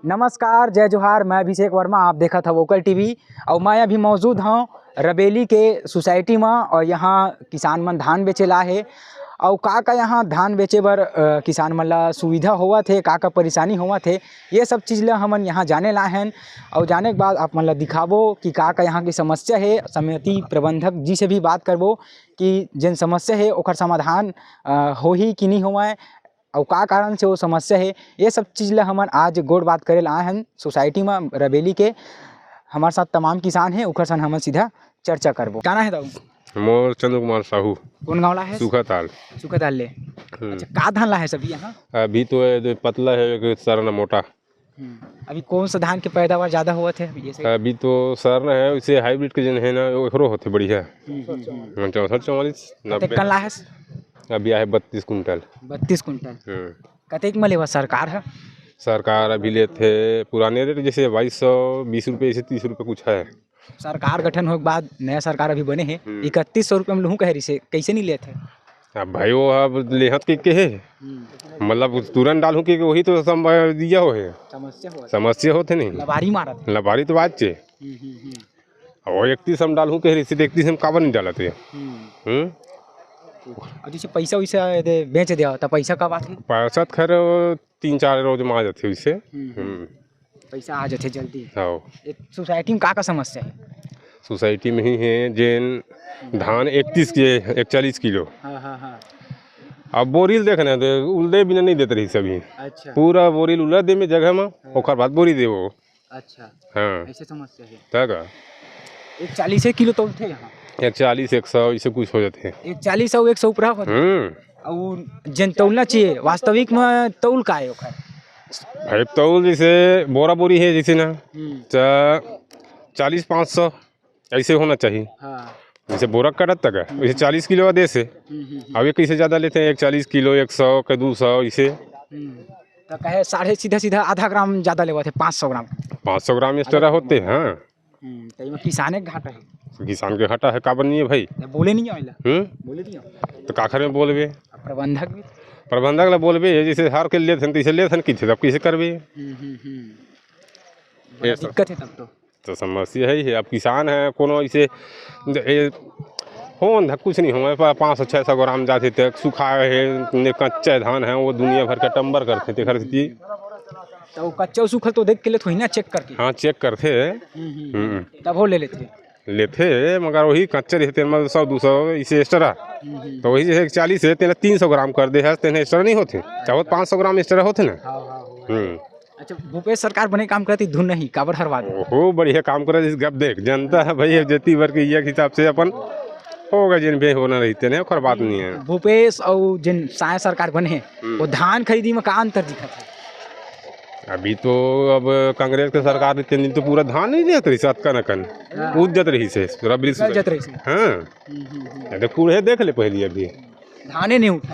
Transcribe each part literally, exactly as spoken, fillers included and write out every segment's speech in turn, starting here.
नमस्कार, जय जोहार, मैं अभिषेक वर्मा, आप देखत हव वोकल टीवी। अउ मैं अभी मौजूद हूँ रबेली के सोसाइटी म, अउ यहाँ किसान मन धान बेचे ला हे। अउ का का यहाँ धान बेचे बर, अ, किसान मन ला सुविधा होवत हे, का का परेशानी होवत हे, ये सब चीज ला हमन यहाँ जाने ला हन। अउ जाने के बाद आप मन ला दिखाबो कि का का यहाँ की समस्या हे। समिति प्रबंधक जी से भी बात करबो कि जेन समस्या हे ओकर समाधान, अ, होही कि नहीं होवय, अउ का कारण से वो समस्या हे, ये सब चीज ला हमन आज गोठ बात करे ला आए हन सोसाइटी म रबेली के। हमारे साथ तमाम किसान हे, ओकर संग हमन सीधा चर्चा करबो। का नाम हे दाऊ? मोर चंद्र कुमार साहू। कौन गाँव ला हे? सूखाताल। सूखाताल ले। हम्म। अच्छा, का धान ला हे अभी यहाँ? अभी तो ये दे पतला हे, एक सरना मोटा। हम्म। अभी कौन सा धान के पैदावार ज्यादा होवत हे अभी, जैसे? अभी तो सरना हे, उसे हाइब्रिड के जन हे ना, वो एकरो होथे बढ़िया। हम्म, हम्म, हम्म। हाँ, चौसठ चौवालीस, कतेक नब्बे। कन ला हे? अभी आहे बत्तीस कुंटल। बत्तीस कुंटल। हम्म। कतेक म लेवा सरकार ह? सरकार अभी लेथे पुराने रेट, जैसे बाईस सौ बीस रुपये, जैसे तीस रुपये कुछ है। सरकार गठन होए के बाद नया सरकार अभी बने हे, हम्म। इकतीस सौ रुपये म लूहूँ कहे रहिसे, कैसे नहीं लेत हे? अब भाई, वो अब लेहत के, के हे, हम्म। मतलब तुरंत डालहूँ के, के वही तो सम-, दिया हो हे। समस्या हो। समस्या होत हे नहीं। लबारी मारत हे। लबारी तो बात चे। हम्म, हम्म, हम्म। अब वो इकतीस हम डालहूँ कहे रहिसे, तो इकतीस हम काबर नहीं डालत हे? हम्म। हम्म? और जैसे पैसा वैसा दे, बेच दिया, तो पैसा कब आथे? पैसा तो खैर तीन चार रोज में आ जाथे वैसे। हम्म, हम्म। हम्म। पैसा आ जाथे जल्दी। हाँ। एक सोसाइटी में का का समस्या हे? सोसाइटी में ही हे, जेन धान इकतीस के, एक चालीस किलो। हाँ, हाँ, हाँ। अब बोरिल देख ना, तो उलदे बिना नहीं देत रहिसे अभी। अच्छा। पूरा बोरिल उलद दे में जगह में, हाँ। ओकर बाद बोरी देबो। अच्छा। हाँ। ऐसे समस्या हे। तब का? एक चालीस एक किलो तौलथे यहाँ। एक चालीस, एक सौ, इसे कुछ हो जाथे। एक चालीस अउ एक सौ ऊपरा होथे। हम्म। अउ जेन तौलना चाहिए, वास्तविक में तौल का हे ओकर? भाई, तौल जैसे बोरा बोरी हे, जैसे ना, हम्म। तो चालीस पाँच सौ ऐसे होना चाहिए। हाँ। जैसे बोरा कटत तक है, वैसे चालीस किलो का देस हे। हम्म, हम्म, हम्म। अब ये कैसे ज़्यादा लेथे हैं, एक चालीस किलो, एक सौ के दो सौ, इसे। हम्म। तो कहे साढ़े सीधा सीधा आधा ग्राम ज़्यादा लेवत हे, पाँच सौ ग्राम। पाँच सौ ग्राम extra होथे, हाँ। हम्म, तो एमा किसाने के घाटा हे। किसान के घाटा हे, काबर नहीं हे भाई? तो बोले नहीं आइला। हम्म? बोले नहीं आइला। तो काखर में बोलबे? अब प्रबंधक भी। प्रबंधक ला बोलबे, जैसे हर के लेथन, तैसे लेथन, किथे तब कैसे करबे? हम्म, हम्म, हम्म। बड़ा ये सब दिक्कत हे तब तो। तो समस्या हे ही। अब किसान हे, कोनो ऐसे ज-, ए, होन ध-, कुछ नहीं होवय, पा-, पाँच सौ छः सौ ग्राम जाथे तक सुखाय हे, ने कच्चा धान हे, वो दुनिया भर के टम्बर करथे, तेखर सेती। तो वो कच्चा सूखल तो देख के लेथे ही ना, check करके। हाँ, check करथे। हम्म, हम्म। हम्म। तब वो ले लेथे। लेथे, मगर वही कच्चा रहिथे, मतलब सौ दो सौ इसे extra। हम्म, हम्म। तो वही जैसे एक चालीस हे, तेला तीन सौ ग्राम कर दे हे, तेने extra नहीं होथे, चाहे वो पाँच सौ ग्राम extra होथे ना। हाँ, हाँ, हाँ। हम्म। अच्छा, भूपेश सरकार बने काम करत हे धुन नहीं, काबर हरवा दे? ओहो, बढ़िया काम करे, जिस गप देख, जनता हे भाई, अब जती बर के ये हिसाब से अपन होगा, जिन भी होना रहिथे ने, ओकर बात नहीं हे। भूपेश अउ जिन साय सरकार बने हे, हम्म। वो धान खरीदी में का अंतर दिखत हे? अभी तो अब कांग्रेस के सरकार रहिथे, नहीं तो पूरा धान नहीं देत रहिसे, अतका न कन। हाँ। उज्जत रहिसे, पूरा बिल्कुल। उज्जत रहिसे। हाँ। हम्म, हम्म, हम्म। ये देख, कूड़े देख ले पहली अभी। धाने नहीं उठा।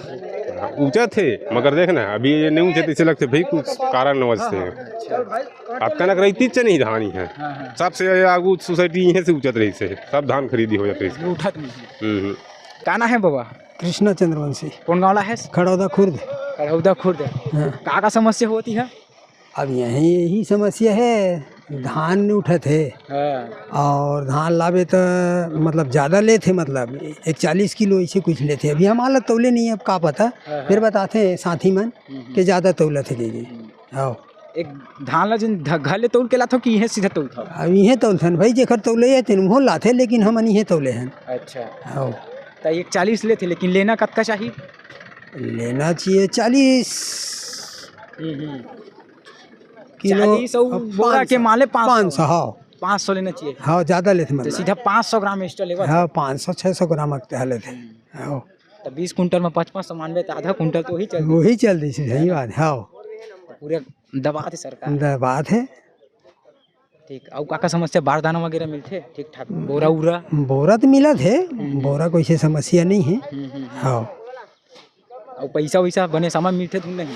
हाँ, ऊंचा थे, मगर देख ना, अभी ये नहीं ऊंचे, तो इसे लगते भाई कुछ कारणवश से। अच्छा। अब कनक रहितिस नहीं धान ही हे। हाँ, हाँ। सबसे आगू सोसाइटी यहीं से उचत रहिसे, सब धान खरीदी हो जात रहिसे। उठत नहीं हे। हम्म, हम्म। का नाम हे बाबा? कृष्णा चंद्रवंशी। कौन गाँव ला हे? खड़ौदा खुर्द। खड़ौदा खुर्द। हाँ। का का समस्या होवत हे? अब यही, यही समस्या हे, धान नहीं उठत हे। हाँ। अउ धान लाबे त मतलब ज्यादा लेथे, मतलब एक चालीस किलो ऐसे कुछ लेथे। अभी हमन ला तौले नहीं हे, अब का पता, हाँ, हाँ। फिर बताथे साथी मन हम्म, हम्म। कि ज्यादा तौलत हे, जी, जी। हम्म। हाँ। एक धान ला जिन ध-, घर ले तौल के लाथव कि इहें सीधा तौलथव? अब इहें तौलथन भाई, जेकर तौले हे तेन उहों लाथे, लेकिन हमन इहें तौले हन। अच्छा। हाँ। त एक चालीस लेथे, लेकिन लेना कतका चाही? लेना चाहिए चालीस हम्म, हम्म। किलो, चालीस अउ अब बोरा के पाँच सौ। माले पाँच सौ। पाँच सौ, हाँ। पाँच सौ लेना चाहिए। हाँ, ज्यादा लेथे तो मतलब। सीधा पाँच सौ ग्राम extra लेवत। हाँ, पाँच सौ छः सौ ग्राम तक लेथे। हम्म। हाँ। तो बीस कुंटल में पाँच पाँच सौ मानबे तो आधा कुंटल तो वही चल वही चल देथे, सही बात, हाँ। तो पूरे दबात हे सरकार। दबात हे। ठीक, अउ का का समस्या, बारदाना वगैरह मिलथे ठीक ठाक? बोरा उरा? बोरा तो मिलत हे, हम्म। बोरा कोई से समस्या नहीं हे। हम्म, हम्म, हम्म। हाँ। अउ पैसा वैसा बने समय मिलथे धुन नहीं?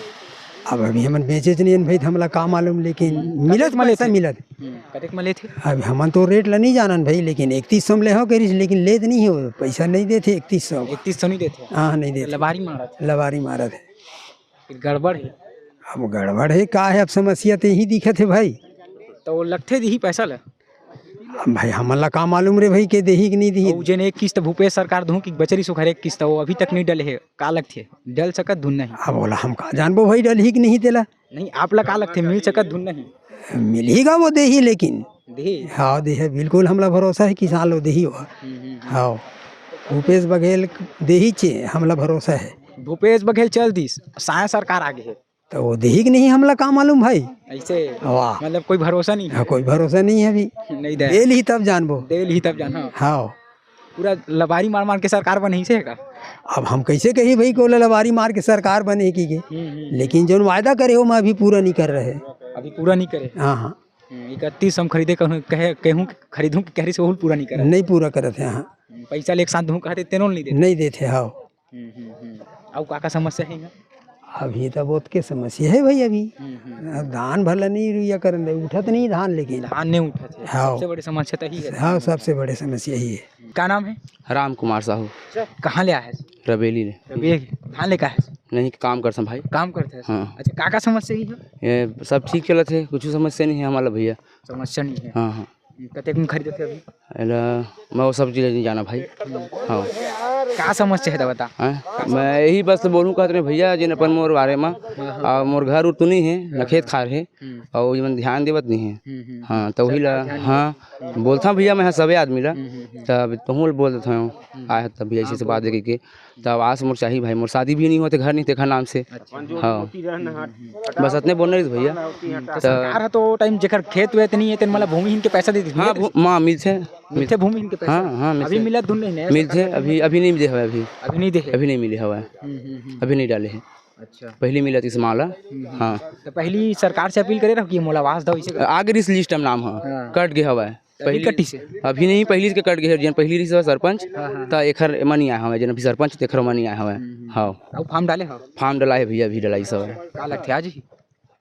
अब अभी हमन बेचे च नहीं हन भाई, त हमला का मालूम, लेकिन कतेक मिलत, म पैसा लेथे? मिलत। हम्म, कतेक म लेथे? अब हमन तो रेट ला नहीं जानन भाई, लेकिन इकतीस सौ में लेहो करिस, लेकिन लेत नहीं हे, पैसा नहीं देथे इकतीस सौ। इकतीस सौ नहीं देथे? हाँ, नहीं देथे। लबारी मारत हे। लबारी मारत हे। फिर गड़बड़ हे। अब गड़बड़ हे, का हे, अब समस्या ते ही दिखत हे भाई। तो लगथे दिही पैसा ला? अब भाई, हमन ला का मालूम रे भाई, के देही कि नहीं देही? अउ जेन एक किस्त भूपेश सरकार दूं कि बचरी सुखर एक किस्त, वो अभी तक नहीं डले हे, का लगथे, डल सकत धुन नहीं? अब ओला हम का जानबो भाई, डलही कि नहीं तेला? नहीं, आप ला का लगथे, मिल सकत धुन नहीं? मिलही गा वो, देही लेकिन। देही? हाँ, देही, बिल्कुल हमला भरोसा हे, किसान लो देही वो। हम्म, हम्म, हम्म। हाँ, भूपेश बघेल देही चे, हमला भरोसा हे। भूपेश बघेल चल दिस, साय सरकार आगे हे। तो वो देही कि नहीं, हमला का मालूम भाई? ऐसे? वाह। मतलब कोई भरोसा नहीं हे? हाँ, कोई भरोसा नहीं हे अभी। नहीं दे। दे ली तब जानबो। दे ली तब जान, हाँ। हाँ। पूरा लबारी मार मार के सरकार बने से का? अब हम कैसे कही भाई, को लबारी मार के सरकार बने की के? हम्म, हम्म। लेकिन जोन वायदा करे हो, मैं अभी पूरा नहीं कर रहे। अभी पूरा नहीं करे? हाँ, हाँ। हम्म, इकतीस हम खरीदे कहूँ, कहे, कहूँ कि खरीदूँ कि कह रही से, वो पूरा नहीं करे? नहीं पूरा करत हे, हाँ। हम्म, पैसा ले एक साथ दूँ कहते, तेनो नहीं देते? नहीं देते, हाँ। हम्म, हम्म, हम्म। अउ का का समस्या हे इहाँ? अभी तो बहुत के समस्या हे भाई अभी। हम्म, हम्म। अब धान भला नहीं रुइया करन दे, उठत नहीं धान लेकिन। धान नहीं उठत हे। हाँ। सबसे बड़ी समस्या तो ही है। हाँ, सबसे बड़ी समस्या ही है। का नाम हे? राम कुमार साहू। कहाँ ले आए हे? रबेली ले। रबेली। धान ले का हे? नहीं, काम करथन भाई। काम करथे? हाँ। अच्छा, का का समस्या ही है? ये सब ठीक चलत हे, कुछ समस्या नहीं हे हमला भैया। समस्या नहीं हे। हाँ, हाँ। कतेक में खरीदत हे अभी? एला, मैं वो सब चीज़ नहीं जाना भाई। हाँ। का समस्या हे त बता। हैं? मैं यही बस तो बोलूँ कहत रहे भैया, जिन अपन मोर बारे में, हाँ, हाँ। और मोर घर उर तो नहीं हे, ना खेत खार हे, हम्म। और ये मन ध्यान देवत नहीं हे। हम्म, हम्म। हाँ, तो वही ला, सरकार ध्यान हाँ, बोलता भैया मैं सबे आदमी ला, हम्म, हम्म, हम्म। तब तहूँ बोल देता हूँ, हम्म। आए तब भी ऐसे हाँ, से बात बोल। देखे के, तब आस मोर चाही भाई, मोर शादी भी नहीं होते, घर नहीं देखा नाम से। अच्छा। हाँ। बस अतने बोलना रहिस भैया। तो त सरकार ह तो टाइम जेकर खेत वेत नहीं हे, तेन मला भूमिहीन के पैसा दे दीजिए। हाँ, भू-, माँ मिलथे। मिलथे भूमिहीन के पैसा? हाँ, हाँ, मिलथे। अभी मिला धुन नहीं हे, मिलथे, सरकार ने अभी, अभी नहीं दे हवे अभी। अभी नहीं दे हे? अभी नहीं मिले हवे। हम्म, हम्म, हम्म। अभी नहीं डाले हे। अच्छा। पहली मिला तीस माला। हम्म, हम्म। हाँ। तो पहली सरकार से अपील करे रहो कि मोला आवास दो, इसे कर- आगे रिस लिस्ट में नाम हे। हाँ। कट गया हवा है। अभी पहली कटी से? अभी नहीं, पहली के कट गए हे, जेन पहली रहिस सरपंच, हाँ, हाँ। त एखर एमा नहीं आए हवे, जेन अभी सरपंच तेखर एमा नहीं आए हवे। हम्म, हम्म। हाँ। अउ फॉर्म डाले हो? फॉर्म डला हे भैया, अभी डलाई सब हे। का लगथे आज ही?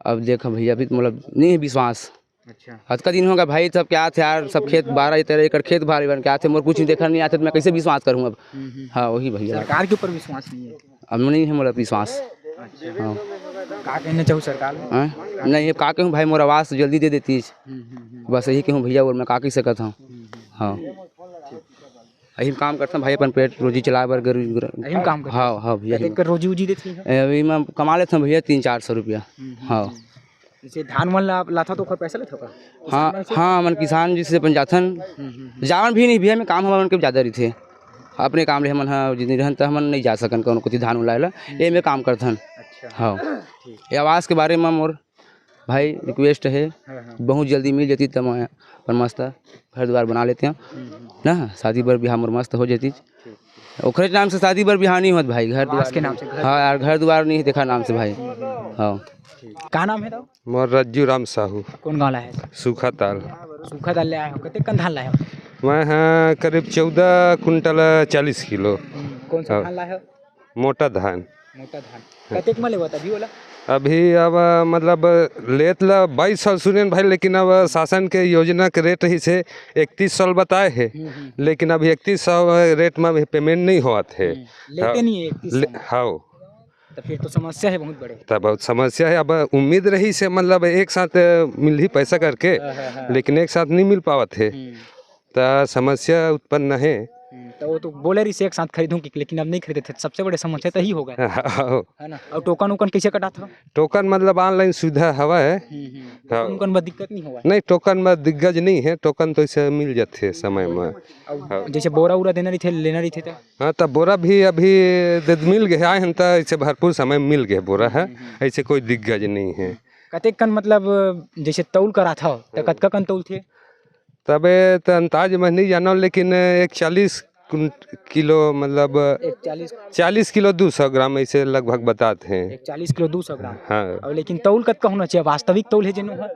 अब देख भैया, अभी मतलब नहीं हे विश्वास। अच्छा। अतका दिन हो गया भाई, सब क्या थे यार, सब खेत बारह तेरह एकड़ खेत भारी बन के आथे, मोर कुछ नहीं देखा नहीं आथे, तो मैं कैसे विश्वास करूँ अब? हम्म, हम्म। हाँ, वही भैया। सरकार के ऊपर विश्वास नहीं है? अब नहीं हे मोला विश्वास। अच्छा। हाँ। का कहना चाहू सरकार में? हाँ? नहीं, अब का कहूँ भाई, मोर आवास जल्दी दे देती। हम्म, हम्म, हम्म। बस यही कहूँ भैया, और मैं का कह सकत हूँ? हम्म, हम्म। हाँ। यही काम करता भाई, अपन पेट रोजी चलाए बर गरीब। यही काम करता? हाँ, हाँ भैया। कतेक कर रोजी उजी देती है? ए, अभी मैं कमा लेता हूँ भैया तीन चार सौ रुपया। हम्म, हम्म, हाँ। हम्म। जैसे धान मन ला आप लाथा तो ओकर पैसा लेथव का? हाँ, किसान मन से? हाँ, मन किसान जैसे अपन जाथन, हम्म, हम्म, हम्म। जावन भी नहीं भैया, मैं काम हमन के ज़्यादा रहिथे। अपने काम ले हमन ह, जितनी रहन त हमन नहीं जा सकन कोनो कोती धान उलाए ला, हम्म। ये में काम करथन। अच्छा। हाँ। ठीक। ये आवास के बारे में मोर भाई रिक्वेस्ट हे, हाँ, हाँ। बहुत जल्दी मिल जाती त मैं अपन मस्त घर दुआर बना लेते हैं। हम्म, हम्म। ना, शादी बर बिहाव मोर मस्त हो जाती। ठीक, ठीक। ओखरे नाम से शादी बर बिहाव नहीं होत भाई, घर आवास दुआर के नाम नहीं। से घर। हाँ यार, घर दुआर नहीं हे तेखर नाम से भाई। हम्म, हम्म, हम्म। हाँ। ठीक। का नाम हे तोर? मोर रज्जू राम साहू। कौन गाँव ला हे? सूखाताल। सूखाताल ले आए हो, कतेक कन धान लाए हो? मैं हाँ करीब चौदह कुंटल चालीस किलो। हम्म, कौन सा हाँ। धान लाए हो? मोटा धान। मोटा धान। हाँ। कतेक में लेवत अभी ओला? अभी अब मतलब लेत ला बाईस सौ सुनेन भाई, लेकिन अब शासन के योजना के रेट ही से इकतीस सौ बताए हे, हम्म, हम्म। लेकिन अभी इकतीस सौ रेट में अभी पेमेंट नहीं होत हे। हम्म, लेते हाँ। नहीं हे इकतीस सौ ले-, में। हाँ। त फिर तो समस्या हे बहुत बड़े। त बहुत समस्या हे। अब उम्मीद रहिस हे, मतलब, एक साथ मिलही पैसा करके, हाँ, हाँ, हाँ। लेकिन एक साथ नहीं मिल पावत हे। हम्म। त समस्या उत्पन्न हे। हम्म, त वो तो बोले रहिस एक साथ खरीदूं कि, लेकिन अब नहीं खरीदत हे। सबसे बड़े समस्या त ही हो गए। हाँ। है ना? और टोकन वोकन कैसे कटात हो? टोकन मतलब online सुविधा हवा हे। हम्म, हम्म। हाँ। टोकन वोकन में दिक्कत नहीं होगा? नहीं, टोकन में दिग्गज नहीं हे, टोकन तो इसे मिल जाते समय में। और हाँ। जैसे बोरा उरा देना रहिथे, लेना रहिथे त? हाँ, त बोरा भी अभी दे मिल गए, आए हन त ऐसे भरपूर समय मिल गए बोरा हे, हम्म, हम्म। ऐसे कोई दिग्गज नहीं हे। कतेक कन मतलब जैसे तौल कराथव त कतका कन तौलथे? तबे त अंदाज मैं नहीं जानव, लेकिन एक चालीस कुंट-, किलो मतलब एक चालीस चालीस किलो दो सौ ग्राम ऐसे लगभग बतात हे। एक चालीस किलो दो सौ ग्राम। हाँ। और लेकिन तौल कतका होना चाहिए? वास्तविक तौल हे जेनो हे?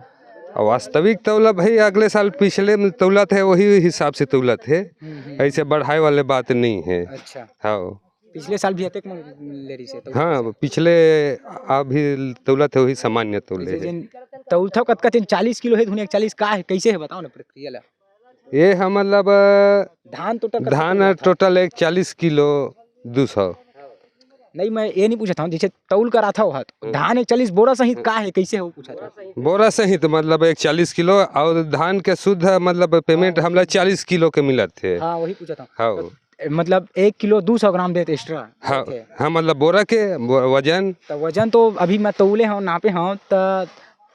और वास्तविक तौल भाई अगले साल पिछले में तौलत हे, वही हिसाब से तौलत हे। हम्म, हम्म। ऐसे बढ़ाए वाले बात नहीं हे। अच्छा। हाँ। पिछले साल भी अतेक मन ले रहिस हे तौल? हाँ, पिछले अभी तौलत हे वही सामान्य तौल हे। जैसे जिन तौलथव कतका तेन चालीस किलो हे, धुन एक चालीस का हे, कैसे हे बताओ ना प्रक्रिया ला। ये हे मतलब धान total कतका धान किलो हे? Total एक चालीस किलो दो सौ। नहीं, मैं ये नहीं पूछत हूँ, जैसे तौल कराथव हा, तो हम्म। धान एक चालीस बोरा सहित हम्म। का हे, कैसे हो पूछत हूँ? बोरा सहित मतलब एक चालीस किलो, और धान के शुद्ध मतलब पेमेंट हमला चालीस किलो के मिलत हे। हाँ, वही पूछत हूँ। हाँ। तो, मतलब एक किलो दो सौ ग्राम देत एक्स्ट्रा हाँ, देत हे। हाँ, मतलब बोरा के व-, वजन। तो वजन तो अभी मैं तौले हूँ, नापे हूँ, तो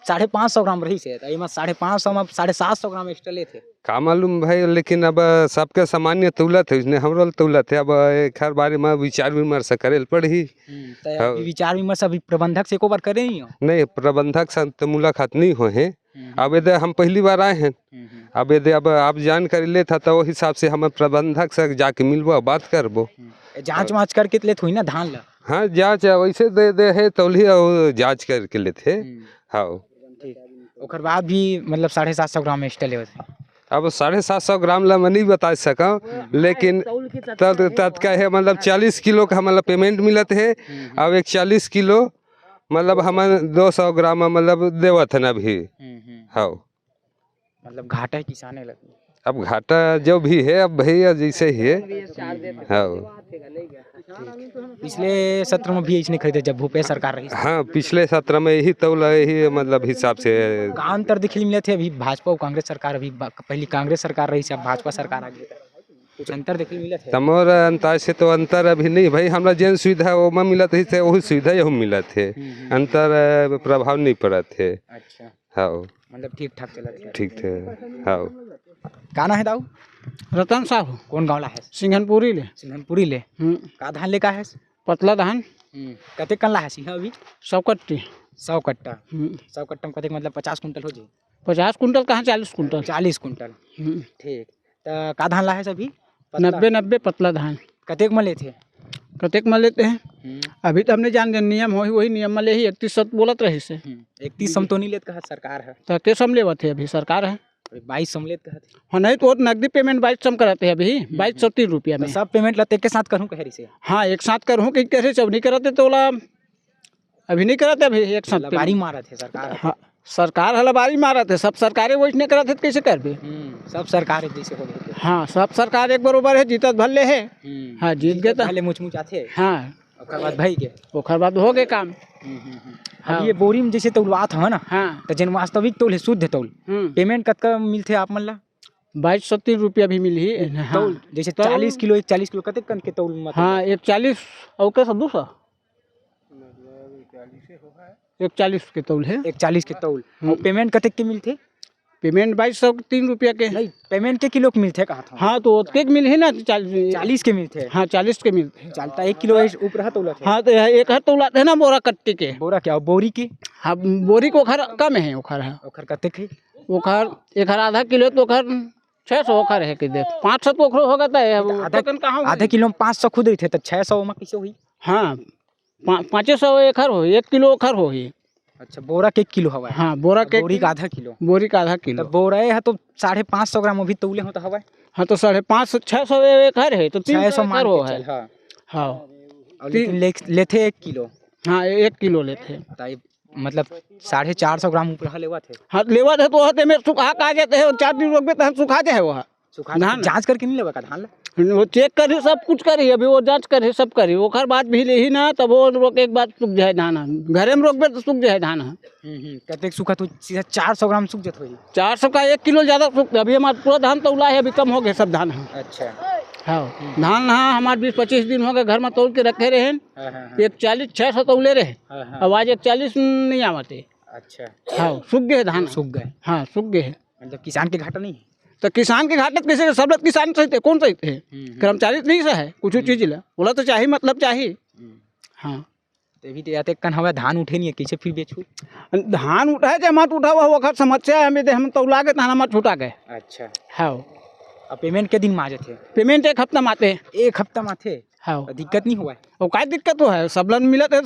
साढ़े पाँच सौ ग्राम रहिस हे, तो एमा साढ़े पाँच सौ में साढ़े सात सौ ग्राम एक्स्ट्रा लेत हे। का मालूम भाई, लेकिन अब सबके सामान्य तौलत हे, उसने हमरो ल तौलत हे। अब एखर बारे में विचार विमर्श करे ल पड़ही। हम्म, तो हाँ। अभी विचार विमर्श अभी प्रबंधक से एको बार करे नहीं हो? नहीं, प्रबंधक से तो मुलाकात नहीं हो हे। हम्म। अब एदे हम पहली बार आए हैं। हम्म, हम्म। अब एदे अब आप जानकारी लेत हा, तो वो हिसाब से हम प्रबंधक से जाके मिलबो, बात करबो। हम्म। ए, जांच हाँ। वांच करके लेत होही ना धान ला? हाँ, जांच वैसे दे दे हे तौली, और जांच करके लेत हे। हम्म। हाँ। ठीक। ओकर बाद भी मतलब साढ़े सात सौ ग्राम एक्स्ट्रा लेवत हे। अब साढ़े सात सौ ग्राम ला मैं नहीं बता सकूँ, लेकिन तब, तब का है, मतलब, चालीस किलो का, मतलब, पेमेंट मिलत हे। हम्म, हम्म। अब एक चालीस किलो, मतलब, हमन दो सौ ग्राम, मतलब, देवत हन अभी। हम्म, हम्म। हाँ। मतलब, घाटा है किसाने लगे। अब घाटा जो भी है, अब भैया जैसे ही है। हाँ। पिछले सत्र में भी इसने खरीदे जब भूपेश सरकार रही। हाँ, पिछले सत्र में यही तौला, यही मतलब हिसाब से। का अंतर देखे मिलत हे अभी भाजपा और कांग्रेस सरकार? अभी बा-, पहली कांग्रेस सरकार रही, अब भाजपा सरकार आ गई, कुछ अंतर देखे मिलत हे? तमोर अंतर से तो अंतर अभी नहीं भाई, हमरा जेन सुविधा वो में मिलत रही थे, वही सुविधा यहू मिलत हे। हम्म, हम्म। अंतर, अ, प्रभाव नहीं पड़त हे। अच्छा। हाँ। मतलब ठीक ठाक चलत हे। ठीक थे। हाँ। का नाम है दाऊ? रतन साहू। कौन गाँव ला है? सिंघनपुरी ले। सिंघनपुरी ले। हम्म। का धान ले का है? पतला धान। हम्म। कतेक कन ला है सिंह अभी? सौ कट्टी। सौ कट्टा। हम्म। सौ कट्टा में कतेक, मतलब, पचास कुंटल हो जाही? पचास कुंटल कहाँ, चालीस कुंटल। चालीस कुंटल। हम्म। ठीक। त का धान ला है अभी? पतला। नब्बे, नब्बे पतला धान। कतेक म लेथे? कतेक म लेते हैं? हम्म। अभी तो हमने जान दिया, नियम होही, वही नियम म लेही, इकतीस सौ बोलत रहिस हे। हम्म। इकतीस सौ तो नहीं लेत कहा सरकार है। तो के सौ लेवत हे अभी सरकार है? अरे, बाईस सौ लेत कहा थे। हाँ, नहीं तो वो नकदी पेमेंट बाईस सौ कराते हैं अभी, हम्म, बाईस सौ तीन रुपया तो में। सब पेमेंट ला एक के साथ करूँ कह रही से? हाँ, एक साथ करूँ कि कह रही से, अब नहीं कराते तो ओला अभी नहीं कराते, अभी एक साथ लबारी पेमेंट। मारत हे सरकार। हाँ, सरकार ह लबारी मारत हे, सब सरकारे वैसने करत हे, तो कैसे करबे? हम्म, सब सरकार एक जैसे हो गए। हाँ, सब सरकार एक बरोबर है, जीतत भले है। हम्म, हाँ, जीत गए तो भले मुचमुच आथे। हाँ। ओकर बाद भाई के? ओकर बाद हो गए काम। हम्म, हम्म, हम्म। हाँ। अब ये बोरी में जैसे तौलवात हो ना, हाँ। तो जेन वास्तविक तौल है, शुद्ध तौल, हम्म। पेमेंट कतका मिलथे आप मन ला? बाईस सौ तीन रुपया भी मिलही। हाँ। तौल, जैसे तौल। चालीस किलो, एक चालीस किलो, कतेक कन के तौल मतलब? हाँ, एक चालीस और के सब दो सौ? एक चालीस के तौल है। एक चालीस के तौल। हम्म। और पेमेंट कतेक के मिलथे? पेमेंट बाईस सौ तीन रुपया के। नहीं, पेमेंट के किलो के मिलथे कहा था। हाँ, तो ओतके के मिलही ना, चाल-, चालीस के मिलथे। हाँ, चालीस के मिलथे। चलता एक किलो ऊपर है तौला थे। हाँ, तो यह एक है तौला थे ना बोरा कट्टी के। बोरा क्या, बोरी की? हाँ, बोरी को ओखर कम है, ओखर है। ओखर कतेक है? ओखर, एखर आधा किलो तो ओखर छः सौ ओखर है कि देख, पाँच सौ तो ओखरो होगा, तो है, तो वो आधा, कहाँ होगी? आधा किलो में पाँच सौ खुद रही थे, तो छः सौ में कैसे हुई? हाँ, पा-, पाँचे सौ एखर होही, एक किलो ओखर होही। अच्छा, बोरा के एक किलो हवा है? हाँ, बोरा के बोरी का आधा किलो। बोरी का आधा किलो। तो बोरा है तो साढ़े पाँच सौ ग्राम अभी तौले हो तो हवा है? हाँ, तो साढ़े पाँच सौ, छः सौ एखर है, तो तीन सौ छः सौ मान एखर के हो चल, है। हाँ। हाँ। और ती- लेकिन ले, लेथे एक किलो। हाँ, एक किलो लेथे। तो ये मतलब साढ़े चार सौ ग्राम ऊपर लेवत है। हाँ, लेवत है तो वह ते में सुखा का जाते हैं, चार दिन रोकबे तो हम सुखा जाए वह। सुखा धान। जांच करके नहीं लेवा का धान ला? वो चेक करी, सब कुछ करी, अभी वो जांच करी, सब करी, ओकर बाद भी लेही ना, तब वो रोके के बाद सूख जाए धान। घरे में रोकबे तो सूख जाए धान। हम्म, हम्म। कतेक सूखा तो सीधा चार सौ ग्राम सूख जात होही। चार सौ का एक किलो ज्यादा सूख, अभी हमार पूरा धान तौला है, अभी कम हो गए सब धान है। अच्छा। हाँ, हम्म। धान हाँ हमार बीस पच्चीस दिन हो गए, घर में तौल के रखे रहे। हाँ, हाँ, हाँ। एक चालीस छः सौ तौले रहे, हाँ, हाँ। अब आज एक चालीस नहीं आवते। अच्छा। हाँ, सूख गए धान। सूख गए। हाँ, सूख गए। मतलब किसान के घाटा नहीं है? तो किसान के घाटा कैसे, सब लोग किसान सहित है, कौन सहित है? हम्म, हम्म। कर्मचारी तो नहीं सह है, कुछ हम्म। चीज ला, बोला तो चाहिए, मतलब चाहिए। हम्म। हाँ। तो अभी तो याते कन हवा धान उठे नहीं है, कैसे फिर बेचू? धान उठा है चाहे मत उठा, वो ओखर समस्या है, हम यदि हम तौला गए, तो हमार छुटा गए। अच्छा। हाँ। अब पेमेंट के दिन में आ जाते? पेमेंट एक हफ्ता में आते। एक हफ्ता में आते? हाँ। तो दिक्कत नहीं हुआ है? वो का दिक्कत तो है, सब लन मिलत है।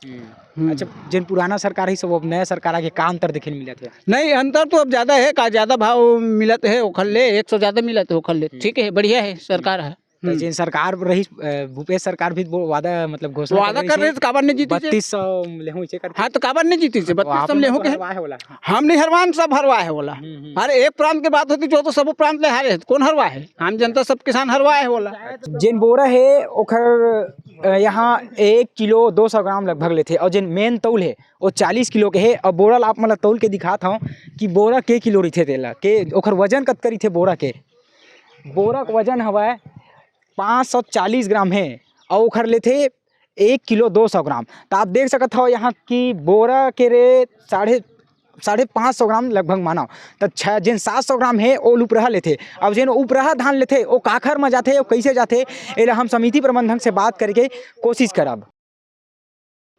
हम्म। हम्म। अच्छा, जेन पुराना सरकार है सब, अब नया सरकार आके का अंतर देखे मिलत है? नहीं, अंतर तो अब ज्यादा है, का ज्यादा भाव मिलत है ओखर ले, एक सौ ज्यादा मिलत है ओखर ले। हम्म। ठीक है, बढ़िया है, सरकार है। हम्म। जेन सरकार रहिस, अ, भूपेश सरकार भी वो वादा, मतलब, घोषणा वादा करे कर रहिस रहे, तो काबर नहीं जीतिस हे? बत्तीस सौ लेहूं इसे करके। हाँ, तो काबर नहीं जीतिस हे? तो बत्तीस सौ आप में लोग लेहूं तो के? हरवाए हे ओला। हम नहीं हरवान, सब हरवाए हे ओला। हम्म, हम्म। हर एक प्रांत के बात होती जो तो सब प्रांत ले हारे हे, तो कौन हरवाए हे? आम जनता, सब किसान हरवाए हे ओला। जेन बोरा हे ओखर, अ, यहाँ एक किलो दो सौ ग्राम लगभग लेथे, और जेन मेन तौल हे वो चालीस किलो के हे। और बोरा ला आप मन ला तौल के दिखात हव कि बोरा के किलो रहिथे तेला, के ओखर वजन कतका रहिथे बोरा के। बोरा के वजन हवय पाँच सौ चालीस ग्राम हे, अउ ओखर लेथे एक किलो दो सौ ग्राम। त आप देख सकत हव यहाँ कि बोरा के रे साढ़े, साढ़े पाँच सौ ग्राम लगभग मानव। त छ-, जेन सात सौ ग्राम हे, ओ उपरहा लेथे। अब जेन उपरहा धान लेथे, ओ काखर म जाथे, ओ कइसे जाथे, एला हम समिति प्रबंधक से बात करके कोशिश करब।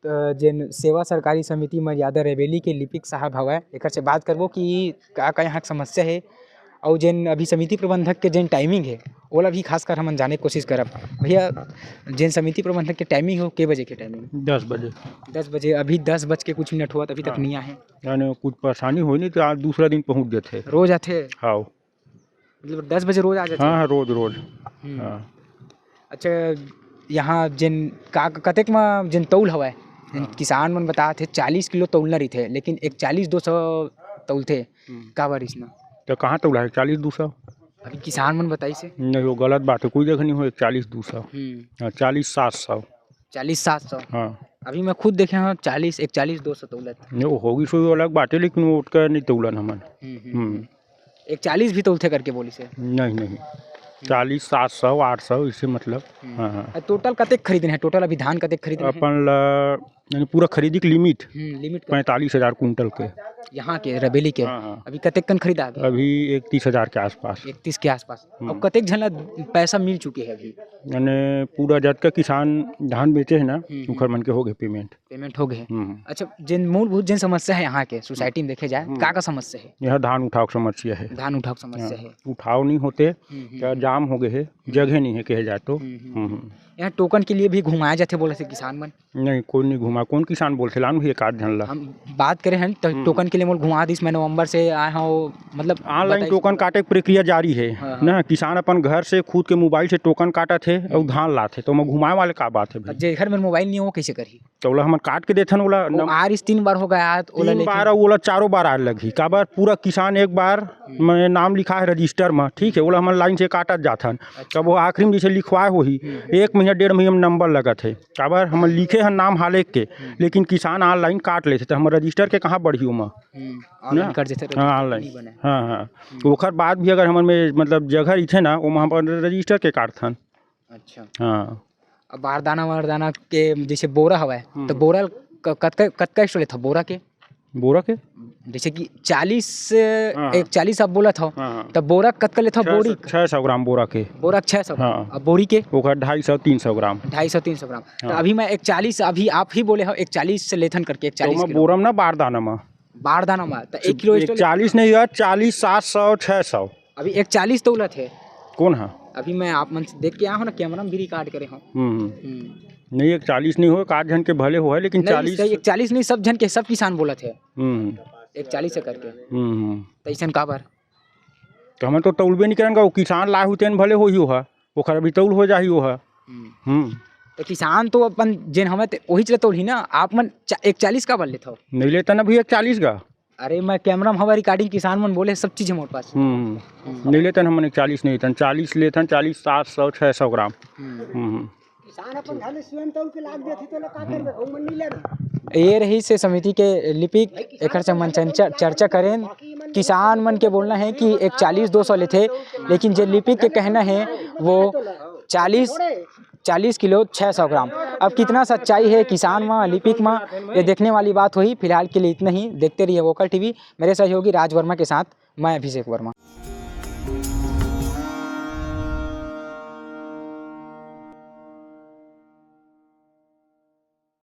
त जेन सेवा सहकारी समिति मर्यादा रबेली के लिपिक साहब हवय, एकर से बात करबो कि का, का यहाँ के समस्या हे, अउ जेन अभी समिति प्रबंधक के जेन timing हे, ओला भी खासकर हमन जाने के कोशिश करब। भैया, जेन समिति प्रबंधक के timing हे, वो के बजे के timing? दस बजे। दस बजे, अभी दस बज के कुछ मिनट होवत, अभी तक हाँ। नहीं आए हे। यानी कुछ परेशानी होय नहीं, तो आज दूसरा दिन पहुँच जाथे। रोज आथे? हाँ। मतलब, दस बजे रोज आ जाथे? हाँ, हाँ, रोज, रोज। हम्म। हाँ। अच्छा, यहाँ जेन का, कतेक म जेन तौल हवय, जेन हाँ। किसान मन बतात हे, चालीस किलो तौलना रहिथे, लेकिन एक चालीस दो सौ तौलथे। हम्म। काबर अइसना? तो कहाँ तौला हे चालीस दो सौ? अभी किसान मन बताइस हे। नहीं, वो गलत बात हे, कोई जगह नहीं हो, एक चालीस दो सौ। हम्म। हाँ, चालीस सात सौ। चालीस सात सौ। हाँ। अभी मैं खुद देखे हँव, चालीस, एक चालीस दो सौ तौलत। नहीं, वो होगिस होही, वो अलग बात हे, लेकिन वो ओतका नहीं तौलन हमन। हम्म, हम्म, हम्म। हम्म। एक चालीस भी तौलथे करके बोलिस हे। नहीं, नहीं। चालीस, सात सौ, आठ सौ, इसे मतलब। हम्म। हाँ, हाँ। अ, total कतेक खरीदने हे? Total अभी धान कतेक खरीदने हे? अपन ला, यानी पूरा खरीदी के limit हम्म, limit का। पैंतालीस हजार कुंटल के। यहाँ के, रबेली के? हाँ, हाँ। अभी कतेक कन खरीदा अभी? अभी इकतीस हजार के आसपास। इकतीस के आसपास। हम्म। अब कतेक झन ला पैसा मिल चुके हे अभी? यानी पूरा जतका किसान धान बेचे हे ना, हम्म, हम्म। ओखर मन के हो गए payment। Payment हो गए हे। हम्म। अच्छा, जेन मूलभूत जेन समस्या हे यहाँ के society में देखे जाए, हम्म। का का समस्या हे? यह धान उठाव के समस्या हे। धान उठाव के समस्या हाँ, हे। उठाव नहीं होते, हम्म, हम्म, क्या हम्म। जाम हो गए हे, हम्म। जगह नहीं हे कहे जाए तो। हम्म, हम्म। हम्म, हम्म। यहाँ token के लिए भी घुमाए जाथे बोलथे किसान मन? नहीं, कोई नहीं घुमा, कौन किसान बोलथे, लान भी एक आध झन ला। हम बात करे हन, तो हम्म, हम्म। Token के लिए मोला घुमा दिस, मैं नवंबर से आए हँव, मतलब, online बताइस। Token काटे के प्रक्रिया जारी हे, हाँ, हाँ। ना, किसान अपन घर से खुद के mobile से token काटत हे, हम्म। अउ धान लात हे, तो ओमा घुमाए वाले का बात हे भाई? अब जेकर मेर mobile नहीं हे, वो कइसे करही? तो ओला हमन काट के देथन ओला। वो नम- आरिस तीन बार हो गया, तो ओला तीन लेके बार अउ ओला चारों बार आए लगही। काबर पूरा किसान एक बार हम्म। में नाम लिखा हे register में, ठीक हे, ओला हमन line से काटत जाथन। अच्छा। तब वो आखिरी में जैसे लिखवाए होही, हम्म। एक महीना डेढ़ महीना में number लगत हे। काबर हमन लिखे हन नाम हाले के, हम्म। लेकिन किसान online काट लेथे, तो हमर register के कहाँ बढ़ही ओमा? हम्म, ना? Online कर देथे तो हाँ, online। नहीं बने। हाँ, हाँ। हम्म। ओखर बाद भी अगर हमन में मतलब जगह रहिथे ना, ओमा हमन register के काटथन। अच्छा। हाँ। अब बारदाना वारदाना के जैसे बोरा हवय, हम्म। तो बोरा क-, कतका, कतका स्टॉल लेथव बोरा के? बोरा के? जैसे कि चालीस, हाँ, हाँ। एक चालीस आप बोलत हव, हाँ, हाँ। तो बोरा कतका लेथव छह सौ, बोरी? छह सौ ग्राम बोरा के। बोरा छह सौ? हाँ। अब बोरी के? ओकर ढाई सौ, तीन सौ ग्राम। ढाई सौ, तीन सौ ग्राम। तो हाँ। अभी मैं एक चालीस, अभी आप ही बोले हव एक चालीस से लेथन करके, एक तो चालीस मैं किलो। बोरा में ना बारदाना में। बारदाना में, तो एक किलो एक स्टॉल चालीस नहीं यार, चालीस, सात सौ, छह सौ। अभी एक चालीस तौलत हे। कौन हा? अभी मैं आप मन से देख के आया हूँ ना, camera में भी record करे हूँ। हम्म, हम्म। हम्म। नहीं, एक चालीस नहीं हो, एक आध झन के भले हो है, लेकिन नहीं, चालीस सही, एक चालीस नहीं, सब झन के, सब किसान बोलत हे। हम्म। एक चालीस हे करके। हम्म, हम्म। तो अइसन काबर? तो हमन तो तौलबे नहीं करन गा, वो किसान लाए होही तेन भले होही ओहा, ओखर अभी तौल हो जाही ओहा। हम्म। हम्म। तो किसान तो अपन जेन हवय ते ओहीच ल तौलही ना, आप मन चा-, एक चालीस काबर लेथव? नहीं लेता ना भैया, एक चालीस का। अरे, मैं camera में हवा recording, किसान मन बोले, सब चीज है मोर पास। हम्म। हम्म। नहीं लेतन हमन एक चालीस नहीं लेतन, चालीस लेतन, चालीस, सात सौ, छह सौ ग्राम। हम्म। हम्म। किसान अपन घर ले स्वयं तौल के लाद देथे, तो लोग का करबे, घूम नहीं लेना। ये रहिस समिति के लिपिक, एकर से मन चंचा-, चर्चा करेन। किसान मन के बोलना है कि एक चालीस दो सौ लेथे, लेकिन जे लिपिक के कहना है, वो चालीस चालीस किलो छह सौ ग्राम। अब कितना सच्चाई है किसान म, लिपिक म, ये देखने वाली बात होही। फिलहाल के लिए इतना ही। देखते रहिए Vocal T V। मेरे सहयोगी राज वर्मा के साथ मैं अभिषेक वर्मा।